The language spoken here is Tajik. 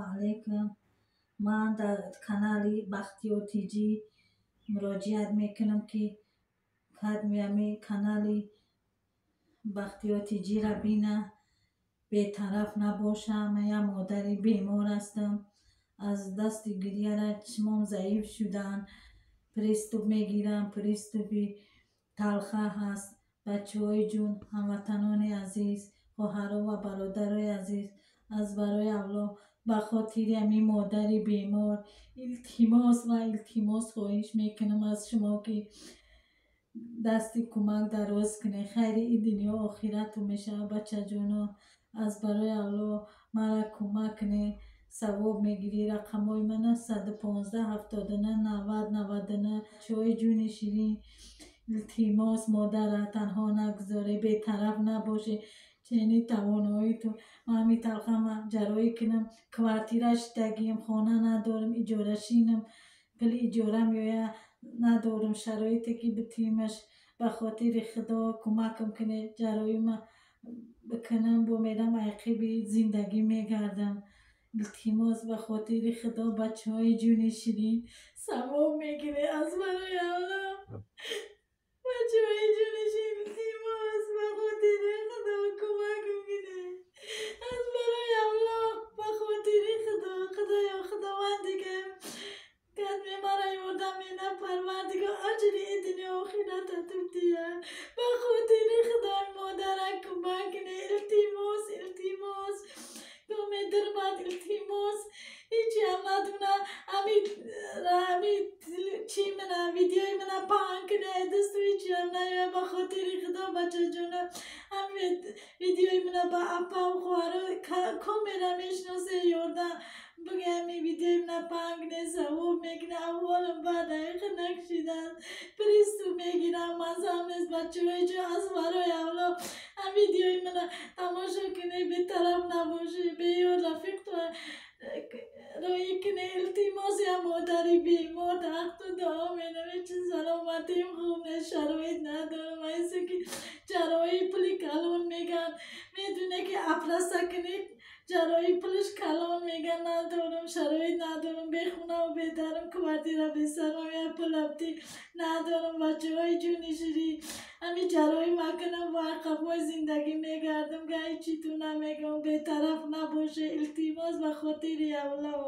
Алейкум. Ман дар канали Бахтиёр Тҷӣ муроҷиат мекунам, ки кадми канали Бахтиёр Тҷира бина, бетараф набошам. Ман як модари бемор ҳастам. Аз дасти гирьяра чишмом заиф шуданд, приступ мегирам, приступи талха ҳаст. Бачаҳои ҷун, ҳамватанони азиз, хоҳаро ва бародарои азиз, аз барои Аллоҳ, ба хотири ҳамин модари бемор илтимос ва илтимос хоҳиш мекунам аз шумо, ки дасти кӯмак дароз кунед. Хайри ин дунё охирату мешавад. Бачаҷоно, аз барои Аллоҳ мара кӯмак кунед, савоб мегирӣ. Рақамҳои ман 115 79 90 99. Бачаҳои ҷуни ширин, илтимос, модара танҳо нагузоред, бетараф набошед. Чени тавоноиту ман ҳамин талхама ҷарроҳӣ кунам, квартира шидагием, хона надорам, иҷорашинам, пули иҷора меояд, надорам шароите, ки битимаш. Ба хотири Худо кӯмакам кунед, ҷарроҳима бикунам, бо мерам айқиби зиндагӣ мегардам. Илтимос, ба хотири Худо, бачаҳои ҷуни ширин, савоб мегиред. Аз барои Аллоҳ, бачаҳои ҷуни ширин, илтимос, ба хотири Худо кӯмакам кунед. Аз барои Аллоҳ, ба хотири Худо. Худоё, Худовандига, кадме мара ёрдам мена, Парвардигор аҷри ин дунё охиратату диҳад. Ба хотири Худо модара кӯмак кунед. Илтимос, илтимос, медирмад, илтимос. Ҳечиам надуна, ами чи мана видеои мана паҳн кунед, дасту ҳечиам наёяд. Ба хотири Худо, бачаҷона, ҳами видеои мана ба апау хоҳаро камера мешиносе, ёрдам бигӯяд, ҳами видеои мана паҳн кунед, савоб мекунед. Аввалам баъд дақиқа накшидан, приступ мегирам, маззам нест. Бачаҳои ҷон, аз барои Аллоҳ ҳам видеои мана тамошо кунед, бетараф набошед, беёр рафиқто роҳӣ кунед. Илтимос, як модари бемор ҳақту дуо менамед, чун саломатим хуб нест, шароит надорам. Айсе ки ҷарроҳӣ пули калон меган, медоне ки операция кунед, ҷарроҳӣ пулаш калон меган. Надорам, шароит надорам, бехонаву бедарам, квартира бесарам, як пулабти надорам. Бачаҳои ҷуни ширин, ҳамин ҷарроҳӣ макунам, бо ақабҳои зиндагӣ мегардам. Га ҳечиту намегӯям, бетараф набошед, илтимос, ба хотири Аллоҳ.